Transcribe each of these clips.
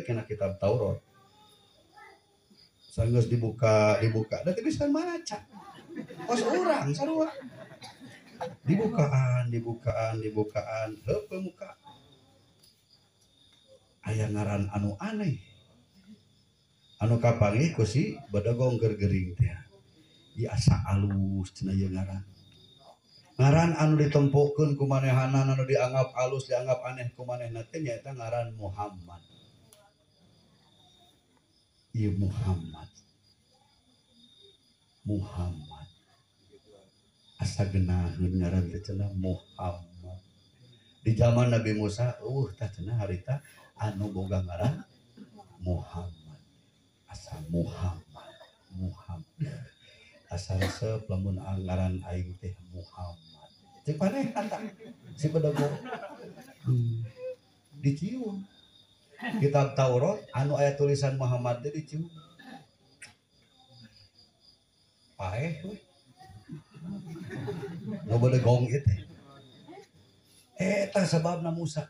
kana kitab Taurat. Sanggeus dibuka, dibuka, da teu bisa maca. Kos urang sarua. Dibukaan, dibukaan, dibukaan, heup muka. Aya ngaran anu aneh. Anu kapanggih ku si bedegong keur gering teh. Ieu asa alus cenah ieu ngaran. Ngaran anu ditempokeun ku manehanna anu dianggap alus, dianggap aneh ku manehna teh nyaeta ngaran Muhammad. Ieu Muhammad. Muhammad. Asa geunaheun ngaran teh cenah Muhammad. Di zaman Nabi Musa, tah cenah harita anu boga ngaran Muhammad. Asa Muhammad, Muhammad. Asa resep lamun ngaran aing teh Muhammad. Cek manehna tah si bedegong. Dicium. Kitab Taurat anu aya tulisan Muhammad teh dicium. Paeh we. Nu bedegong ieu teh. Eta sababna Musa.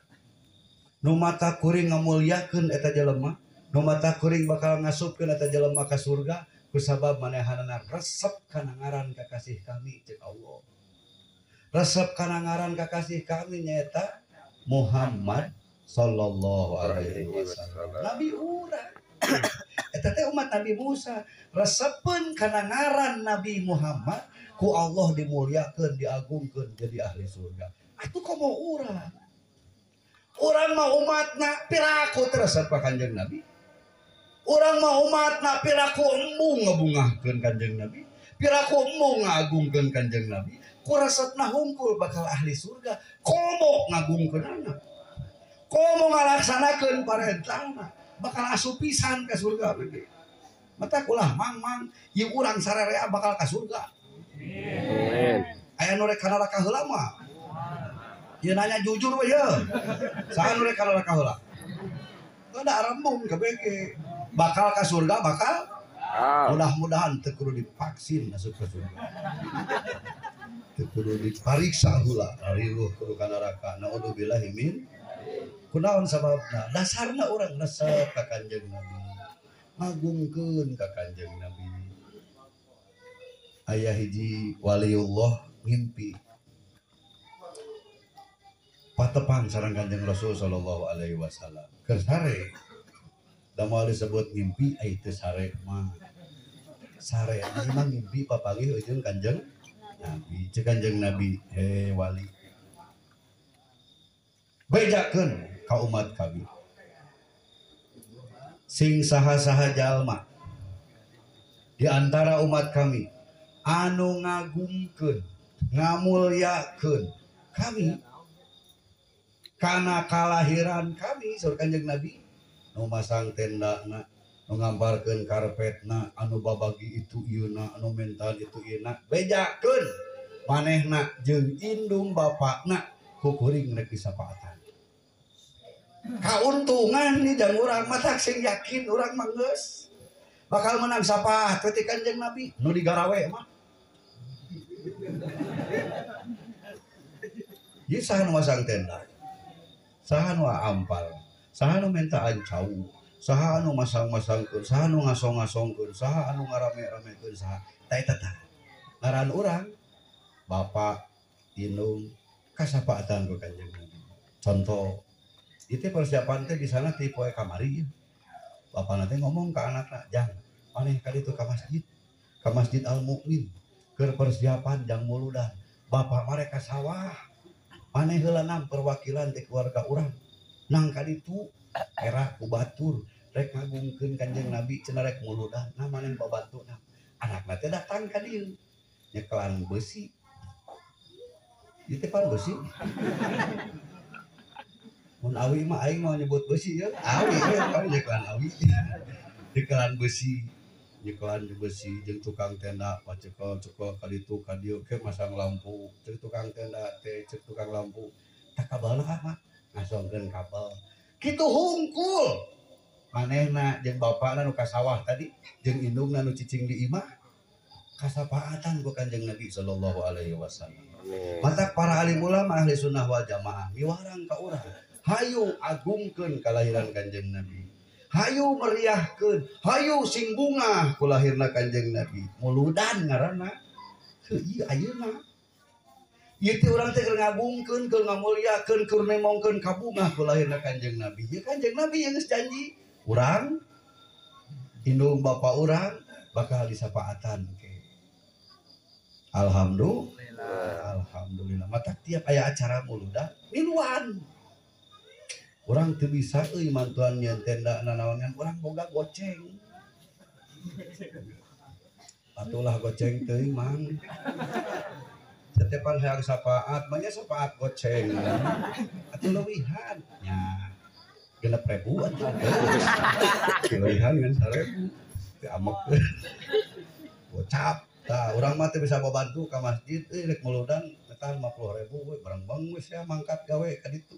Nu mata kuring ngamulyakeun eta jelema, nu mata kuring bakal ngasupkeun eta jelema ka surga kusabab manehanana resep kana ngaran kakasih kami cek Allah. Resep kana ngaran kakasih kami nyaeta Muhammad sallallahu alaihi wasallam. Nabi urang. Eta teh umat Nabi Musa resepeun kana ngaran Nabi Muhammad ku Allah dimuliakeun, diagungkeun jadi ahli surga. Atuh komo urang. Urang mah umatna piraku teu resep ka Kanjeng Nabi. Urang mah umatna piraku embung ngebungahkeun Kanjeng Nabi. Piraku embung ngagungkeun Kanjeng Nabi. Ku resepna hungkul bakal ahli surga. Komo ngagungkeunana. Komo ngalaksanakeun parentahna bakal asup pisan ka surga. Mata kulah mang-mang ieu urang sararea bakal ka surga. Amin. Aya nu rek ka neraka heula mah. Ieu nanya jujur we ye. Saha nu rek ka neraka heula? Da rembung kabeh. Bakal ka surga bakal mudah-mudahan teu kudu divaksin asup ka surga. Teu kudu dipariksa heula riruh kudu ka neraka. Naudzubillahi min. Kunaon sababna? Dasarna urang resep ka Kanjeng Nabi. Ngagungkeun ka Kanjeng Nabi. Aya hiji waliullah ngimpi. Patepang sareng Kanjeng Rasul sallallahu alaihi wasallam. Keur sare. Da moal disebut ngimpi ai teu sare mah. Sare mah ngimpi papanggih jeung Kanjeng Nabi. Ceuk Kanjeng Nabi, "He wali, bejakeun ka umat kami. Sing saha-saha jalma di antara umat kami anu ngagungkeun, ngamulyakeun kami kana kalahiran kami," saur Kanjeng Nabi, nu masang tendana, nu ngamparkeun karpetna, anu babagi itu ieuna, anu mentaan itu ieuna, bejakeun manehna jeung indung bapakna ku kuring rek disapaatan. Kauntungan nih jang urang mah tak sing yakin urang mah geus bakal menang sapaat teh Kanjeng Nabi nu digarawe mah. Ieu saha nu masang tenda? Saha nu ampal? Saha nu mintaan cau? Saha anu masang-masangkeun? Saha anu ngasong-ngasongkeun? Saha anu ngarame-ramekeun? Saha? Tah eta tah. Ngaran urang bapak indung kasapaatan ku Kanjeng Nabi. Contoh itu persiapan teh di sana ti poe kamari. Bapana teh ngomong ka anakna, "Jang, maneh ka ditu ka masjid Al Mukmin keur persiapan jang muludan. Bapak mah rek ka sawah. Maneh heula nang perwakilan ti keluarga urang. Nang ka ditu era ku batur rek ngagungkeun Kanjeng Nabi cenah rek muludan. Nah maneh babantu nah." Anakna teh datang ka dieu nyekelan besi. Ieu teh pan besi. Mun awi mah aing mau nyebut besi ya. Awi we kan nyekelan awi. Nyekelan besi, nyekelan besi jeung tukang tenda pacekel-cekel ka ditu ka dieu ke masang lampu. Ceuk tukang tenda teh ceuk tukang lampu. Tah kabelna mah ngasongkeun kabel. Kitu hungkul. Manehna jeung bapakna nu ka sawah tadi jeung indungna nu cicing di imah kasapaatan ku Kanjeng Nabi sallallahu alaihi wasallam. Matak para alim ulama ahli sunnah wal jamaah miwarang ka urang. Hayu agungkeun kalahiran Kanjeng Nabi. Hayu meriahkeun, hayu sing bungah ku lahirna Kanjeng Nabi. Muludan ngaranna. Heuh ieu ayeuna. Ieu teh urang teh keur ngagungkeun, keur ngamulyakeun, keur nemongkeun kabungah ku lahirna Kanjeng Nabi. Ieu Kanjeng Nabi yang geus janji, urang indung bapa urang bakal disapaatan ke. Alhamdulillah. Alhamdulillah. Mata tiap aya acara muludan miluan. Urang teu bisa euy mantuan nyeun tenda nanaonan, urang boga goceng. Atulah goceng teuing mang. Setepan hayang sapaat, mah nya sapaat goceng. Atuh leuwihan nya 6.000 atuh. Leuwihan ngan 1.000. Teu amek. Gocap. Tah urang mah teu bisa babantu ka masjid euy rek muludan eta 50.000 we bareng-beng geus ya mangkat gawe ka ditu.